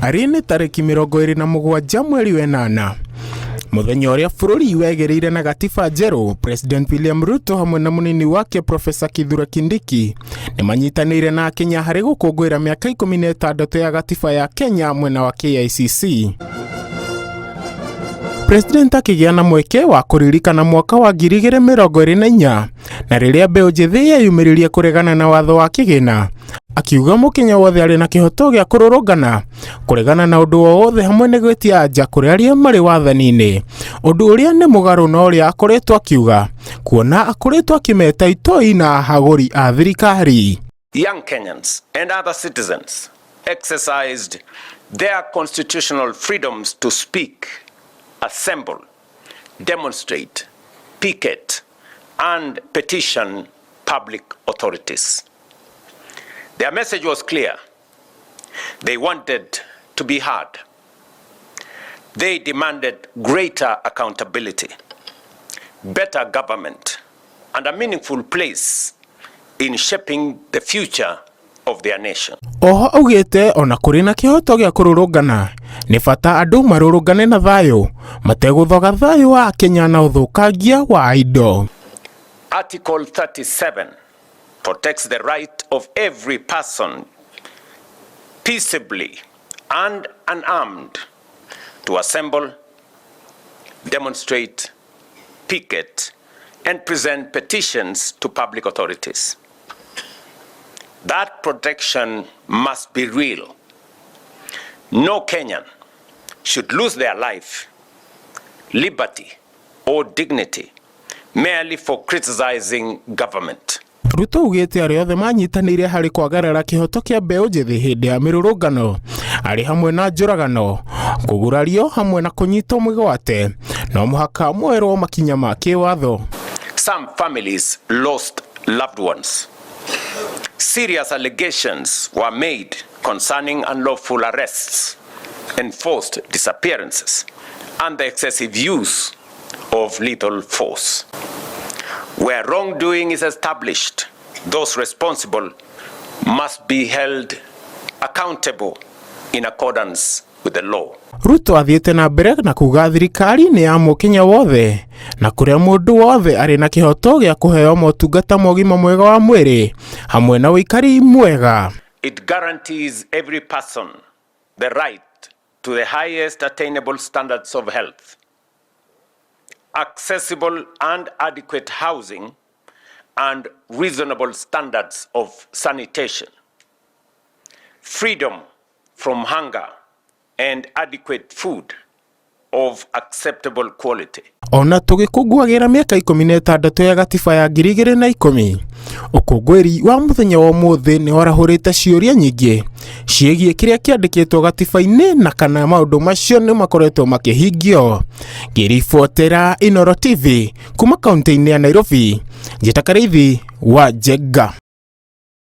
Arĩ nĩ tarĩki 27 mweri wa ĩnana, mũthenya ũrĩa bũrũri wegĩrĩire na gatiba njerũ. President William Ruto hamwe na mũnini wake Professor Kithure Kindiki nĩ manyitanĩire na Kenya harĩ gũkũngũĩra mĩaka 16 ya gatiba ya Kenya mwena wa KICC. President akĩgĩa na mweke wa kũririkana mwaka wa 2024 na rĩrĩa mbeũ njĩthĩ yeyumĩririe kũregana na watho wa kĩgĩna, akiuga mũkenya wothe arĩ na kĩhoto gĩa kũrũrũngana kũregana na ũndũ o wothe hamwe nĩ gwĩtia anja kũrĩ arĩa marĩ wathani-inĩ, ũndũ ũrĩa nĩ mũgarũ na ũrĩa akoretwo akiuga, kuona akoretwo akĩmeta itoi na ahagũri a thirikari. Young Kenyans and other citizens exercised their constitutional freedoms to speak, assemble, demonstrate, picket, and petition public authorities. Their message was clear. They wanted to be heard. They demanded greater accountability, better government, and a meaningful place in shaping the future of their nation. Oho augĩte ona kũrĩ na kĩhoto gĩa kũrũrũngana, nĩ bata andũ marũrũngane na thayũ mategũthoga thayũ wa Kenya na ũthũkangia wa indo. Article 37 protects the right of every person, peaceably and unarmed, to assemble, demonstrate, picket, and present petitions to public authorities. That protection must be real. No Kenyan should lose their life, liberty, or dignity merely for criticizing government. Ruto augĩte arĩa othe manyitanĩire harĩ kwagarara kĩhoto kĩa mbeũ njĩthĩ hĩndĩ ya mĩrũrũngano, arĩ hamwe na njũragano, kũgurario hamwe na kũnyitwo mĩgwate, no mũhaka moerwo makinya ma kĩwatho. Some families lost loved ones. Serious allegations were made concerning unlawful arrests, enforced disappearances, and the excessive use of lethal force. Where wrongdoing is established, those responsible must be held accountable in accordance with the law. Ruto athiĩte na mbere na kuga thirikari nĩ ya mũkenya wothe na kũrĩa mũndũ wothe arĩ na kĩhoto gĩa kũheo motungata ma ũgima mwega wa mwĩrĩ hamwe na ũikari mwega. It guarantees every person the right to the highest attainable standards of health, accessible and adequate housing, and reasonable standards of sanitation, freedom from hunger, and adequate food of acceptable quality. Ona tũgĩkũngũagĩra mĩaka 16 ya gatiba ya 2010, ũkũngũĩri wa mũthenya wa ũmũthĩ nĩ warahũrĩte ciũria nyingĩ ciĩgiĩ kĩrĩa kĩandĩkĩtwo gatiba-inĩ na kana maũndũ macio nĩ makoretwo makĩhingio. Ngĩribotera Inooro TV kuma kaunti-inĩ ya Nairobi, njĩta Karĩithi wa Njenga.